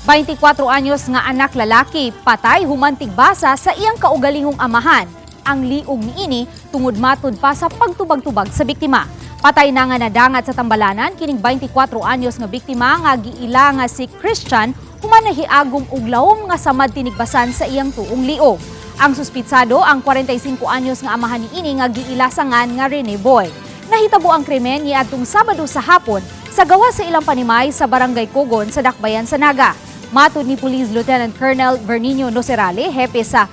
24 anyos nga anak lalaki patay human tigbasa sa iyang kaugalingong amahan. Ang liog niini tungod matud pa sa pagtubag-tubag sa biktima. Patay na nga nadangat sa tambalanan kining 24 anyos nga biktima nga giila nga si Christian human nahiagom og lawom nga samad tinigbasan sa iyang tuong liog. Ang suspitsado ang 45 anyos nga amahan niini nga giilasangan nga Rene Boy. Nahitabo ang krimen niadtong Sabado sa hapon sa gawa sa ilang panimay sa Barangay Kogon sa Dakbayan sa Naga. Matod ni Police Lieutenant Colonel Bernino Nocerale, hepe sa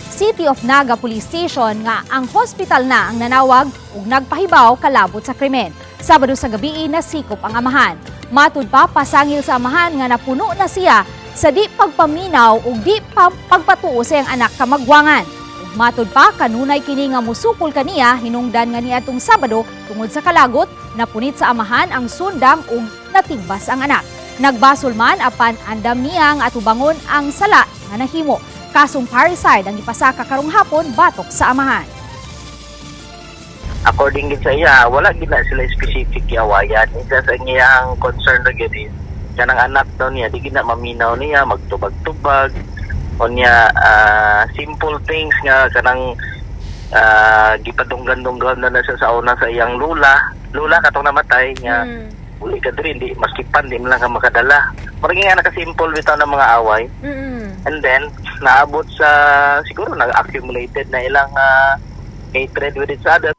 City of Naga Police Station, nga ang hospital na ang nanawag ug nagpahibaw kalabot sa krimen. Sabado sa gabi nasikop ang amahan. Matud pa, pasangil sa amahan nga napuno na siya sa di pagpaminaw ug di pa pagpatuo sa iyang anak kamagwangan. Ug matud pa, kanunay kini nga musukol kaniya hinungdan nga niadtong Sabado, tungod sa kalagot, napunit sa amahan ang sundang ug natigbas ang anak. Nagbasol man apan andam niya nga atubangon ang sala nga nahimo. Kasong parricide ang ipasaka karong hapon batok sa amahan. According gid sa iya, wala gid na sila specific giawayan. Isa sa iyang concern ra gyud is kanang anak daw niya di gid na maminaw niya, magtubag-tubag unya, simple things nga kanang gipadunggan-dunggan na na siya sa una sa iyang lula lula katong namatay nga uli ka diri, di maski pan di man lang ka makadala. Murag nga naka-simple bitaw ng mga away. And then naabot sa siguro nag-accumulated na ilang hatred with each other.